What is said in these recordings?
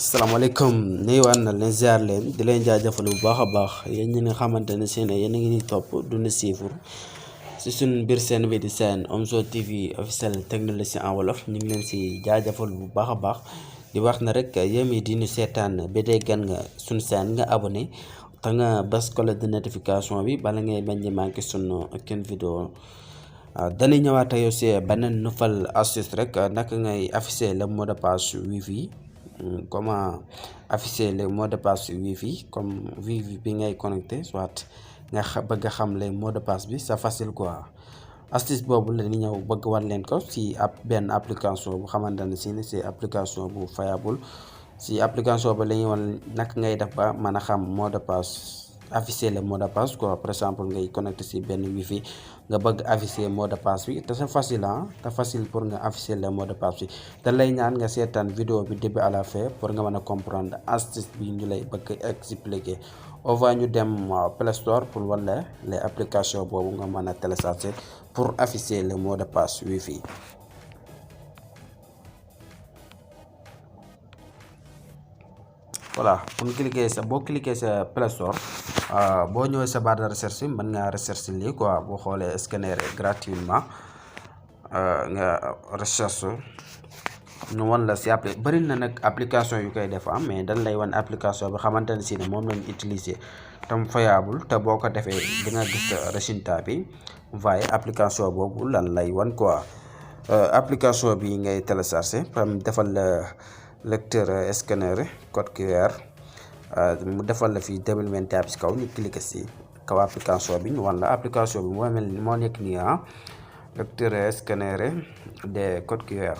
Salaamaaleykum nuyuwaat na leen ziar leen di leen jaajëfal bu baax a baax yéen ñi nga xamante ne seen yéen a ngi ni topp du ñu siifur si suñ biir seen bi di seen Omzo TV officiel technologie en wolof ñu ngi leen si jaajëfal bu baax a baax di wax na rek yéen yi di ñu seetaan ba tey gan nga suñ seen nga abonné te nga bës cloche de notification bi bala ngay bañ di manqué sunu kenn vidéo dañuy ñëwaat yow si beneen nouvelle astuce rek naka ngay afficher le mot de passe wifi. Comment afficher le mot de passe wifi comme wifi bi ngay connecté soit nga bëgg xam les mots de passe bi c'est facile quoi. Astuce boobu la ni ñëw bëgg wan leen ko si benn application bu xamante ne si c'est application bu fiable si application ba la ñuy wan naka ngay def ba mën a xam mot de passe afficher le mot de passe quoi. Par exemple ngay connecté si benn wifi nga bëgg afficher mot de passe bi te c'est facile te facile pour nga afficher le mot de passe bi te lay ñaan nga seetaan vidéo bi début à la fin pour nga mën a comprendre astuce bi ñu lay bëgg expliquer. On va ñu dem Play Store pour wala les applications boobu nga mën a télécharger pour afficher le mot de passe wifi. Voilà boo cliquer sa Play Store boo ñëwee sa barre de recherche mën ngaa recherche lii quoi boo xoolee scanner gratuitement nga recherche ñu wan la si bëri na nag application yu koy def mais dañ lay wan application bi xamante ne si ne moom lañu utiliser tam fiable te boo ko defee di nga gis résultat bi waaye application boobu lan lay wan quoi. Application bi ngay télécharger pam defal la lecteur scanner code QR mu defal la fii 2021 si kaw ñu cliquer si kaw application bi ñu wan la application bi moo mel ni moo nekk nii lecteur scanner de code QR.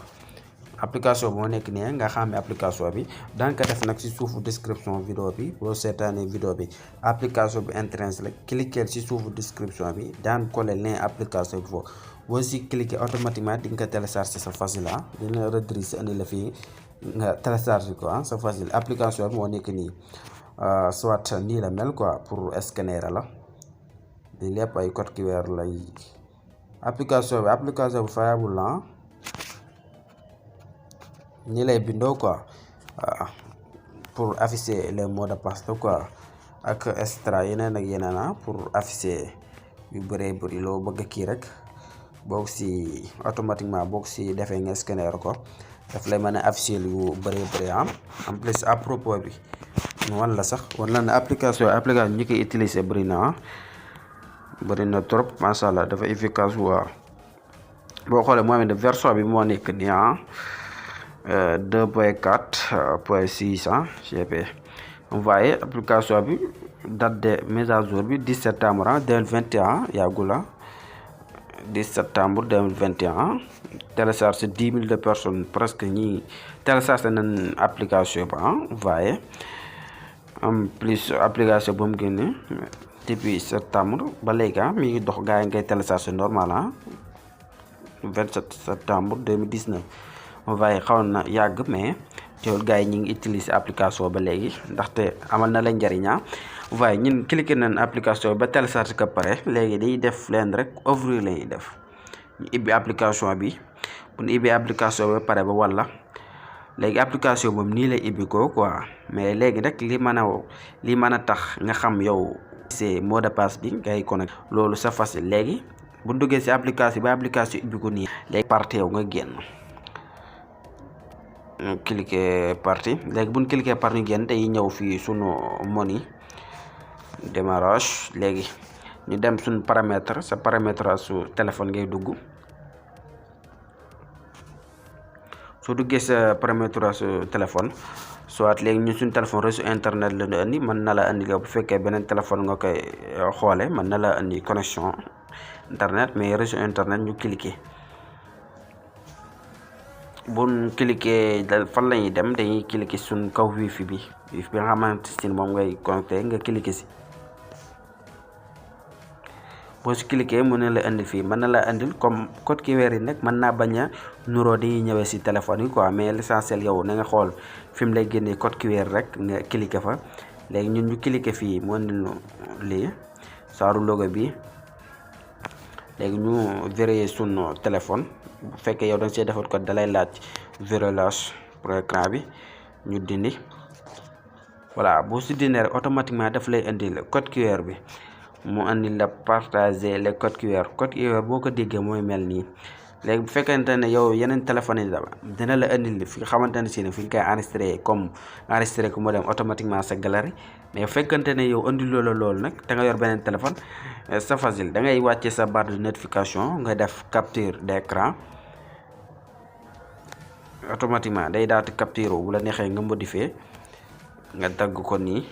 application moo nekk nii nga xam ne application bi daan ko def nag si suufu description vidéo bi boo seetaanee vidéo bi application bi intéresse la cliquer si suufu description bi daan coller lien application bi foofu boo si cliquer automatiquement di nga ko télécharger sa facile dina rediriger andi la fii nga télécharger ko c'est facile. application bi moo nekk nii soit nii la mel quoi pour scanner la di lépp ay code QR lay application bi fiable la ñi lay bindoo quoi pour afficher les mots de passe quoi ak extra yeneen ak yeneen pour afficher yu bëree bëri loo bëgg kii rek boo si automatiquement boo si defee nga scanner ko daf lay mën a afficher yu bëree bëri en plus à propos bi wan la sax wan la ne application ñi koy utiliser bëri na trop macha allah dafa efficace waa boo xoolee moo ne version bi moo nekk nii 2.4.6 GP. envoyé application bi date de mise à jour bi 10 septembre 2021 yàggul 10 septembre 2021 télécharge 10 000 de personnes presque ñi télécharge nañ application bi envoyé en plus application bu mu génne depuis septembre ba léegi mi ngi dox gaa yi ngay télécharge normal 27 septembre 2019 waaye xaw na yàgg mais teewul gars yi ñu ngi utiliser application ba léegi ndaxte amal na la njëriñ waaye ñun cliquer nañ application ba télécharge ko pare léegi day def leen rek ouvrir lañuy def ñu ibbi application bi bu ñu ibbi application ba pare ba walla léegi application boobu nii lay ibbi ko quoi mais léegi rek li mën a tax nga xam yow c'est mot de passe bi ngay connecté loolu c'est facile. léegi bu duggee si application ba application ibbi ko nii léegi parti yow nga génn cliquer parti léegi bu ñu cliquer parti génn tey ñëw fii sunu menu démarrage léegi ñu dem suñu paramètre sa paramètre su téléphone ngay dugg soo duggee sa paramètre su téléphone soit léegi ñu suñu téléphone réseau internet la ñu andi mën na la andi bu fekkee beneen téléphone nga koy xoole mën na la andi connexion internet mais réseau internet ñu cliquer buñ cliquer fan la ñuy dem dañuy cliquer suñ kaw wifi bi nga xamante si moom ngay connecté nga cliquer si boo si cliquer mën na la indi fii mën na la indil comme code QR yi nag mën naa bañ a nuroo dañuy ñëwee si téléphone yi quoi mais l'essentiel yow na nga xool fi mu lay génnee code QR rek nga cliquer fa léegi ñun ñu cliquer fii mu indil lii saaru logo bi léegi ñu vérifier suñu téléphone bu fekkee yow da nga see defar ko dalay laaj verrouillage pour écran bi ñu dindi. voilà boo si dindi rek automatiquement daf lay indil code QR bi mu andil la partager les code QR. code QR boo ko déggee mooy mel nii. léegi bu fekkente ne yow yeneen téléphone yi dina la indil fi nga xamante ne si ne fi nga koy enregistré ko mu dem automatiquement sa galerie. mais bu fekkente ne yow indi loolu nag te nga yor beneen téléphone c'est facile da ngay wàcce sa barre de notification nga def capture d'écran automatiquement day daal di capture bu la neexee nga modifier nga dagg ko nii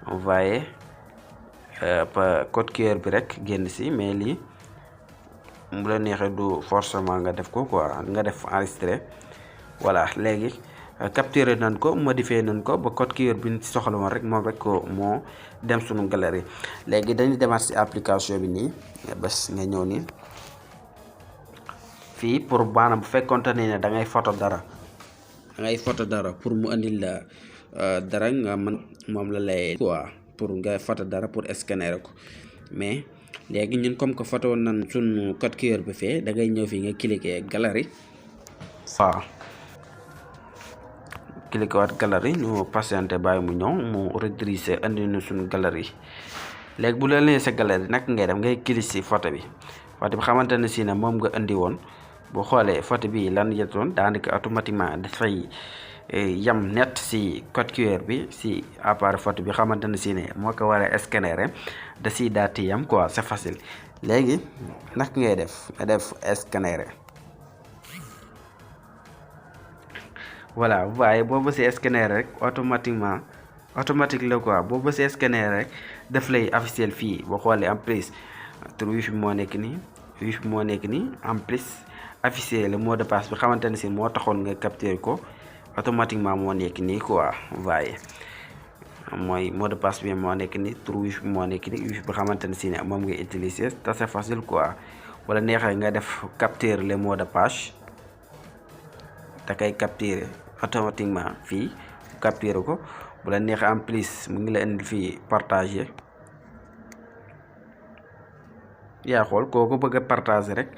envoyé code QR bi rek génn si. mais lii bu la neexee du forcément nga def ko quoi nga def enregistré. voilà léegi capturé nañ ko modifié nañ ko ba code QR bi ñu soxla woon rek moom rek ko moo dem suñu galerie. léegi dañuy demaat si application bi nii bés nga ñëw nii fii pour maanaam bu fekkonte ne da ngay photo dara pour mu andil la dara nga mën moom la lay quoi pour nga photo dara pour scanner ko. mais léegi ñun comme que photo nañ suñu code QR bi fee da ngay ñëw fii nga cliquer galerie. waaw cliquer waat galerie ñu patienté bàyyi mu ñëw mu redresser andi ñu suñu galerie. léegi bu la lee sa galerie nag ngay dem ngay cliquer si photo bi xamante ne si ne moom nga andi woon. boo xoolee photo bi lan yetoon daanaka automatiquement dafay yam net si code QR bi si appareil photo bi xamante ne si ne moo ko war a scanner da siy daati yam quoi c'est facile. léegi nag ngay def nga def scanner. voilà waaye boo bësee scanner rek automatique la quoi boo bësee scanner rek daf lay officiel fii boo xoolee en plus tur wifi moo nekk nii en plus affiché le mot de passe bi xamante ne si moo taxoon nga capturer ko automatiquement moo nekk nii quoi. waaye mooy mot de passe bi moo nekk nii tur wifi moo nekk nii wifi bi xamante ne si ne moom ngay utiliser te c'est facile quoi. wala neexee nga def capturer le mot de passe da koy capturer automatiquement fii capturer ko. bu la neexee en plus mu ngi la indil fii partager yaa xool kooku bëgg a partager rek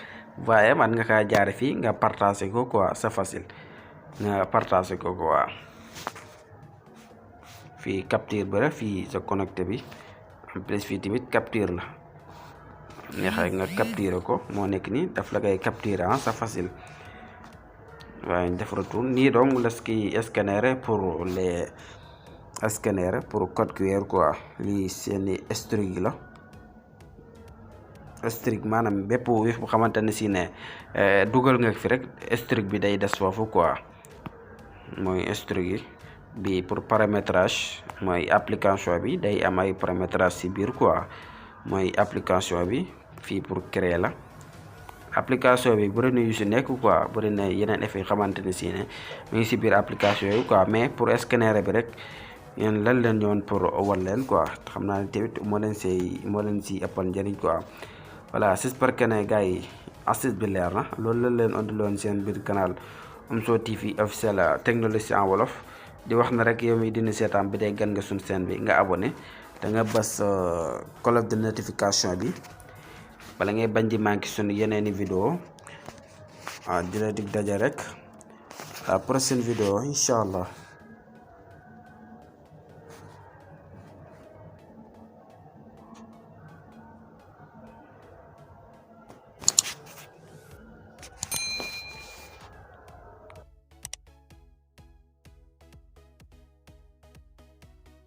waaye man nga kaa jaare fii nga partager ko quoi c'est facile nga partager ko quoi. fii capture bi rek fii sa connecté bi en plus fii tamit capture la neexee nga capturer ko moo nekk nii daf la koy capturer c'est facile. waaye def retour nii donc la ki scanner pour les scanner pour code QR quoi. lii seeni historique la historique maanaam bépp wif bu xamante ne si ne dugal nga fi rek historique bi day des foofu quoi. mooy historique bi pour paramétrage mooy application bi day am ay paramétrage si biir quoi. mooy application bi fii pour créer la application bi bëri na yu si nekk quoi bëri na yeneen effet xamante ne si ne mu ngi si biir application yi quoi. mais pour scanner bi rek yéen lan leen ñëwoon pour wan leen quoi. xam naa ne tamit moo leen si ëppal njëriñ quoi. voilà j'espère que ne gars yi astuce bi leer na loolu la leen andiloon seen biir canal Omzo TV officiel technologie en wolof. di wax na rek yow mi dina seetaan bi day gan nga suñ seen bi nga abonné da nga bës cloche de notification bi bala ngay bañ di manqué suñu yeneeni vidéo di la dig daje rek la prochaine vidéo incha allah.